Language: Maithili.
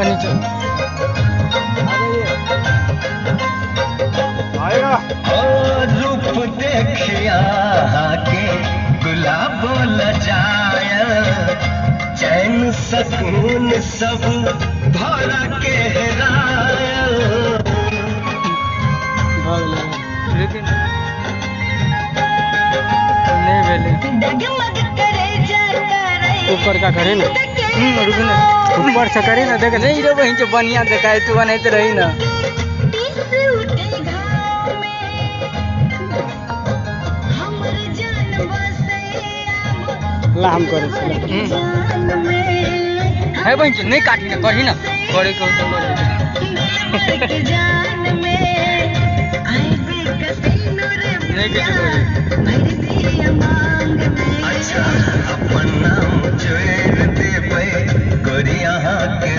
नीचे आएगा। ओ रूप देखिया के गुलाब लजाया, चैन सकून सब भरा के हेराया। लेकिन नहीं भेले ऊपर का करे ना, रुक ना, ऊपर से करे ना, देख नहीं रे बहिन जो बढ़िया देखाय तू बनाते रही ना। ला हम करे है बहिन नहीं काटी ना, करही ना, करे के तो करे। नहीं किसी करे। अच्छा अपन नाम जोड़ देबै गोरिया के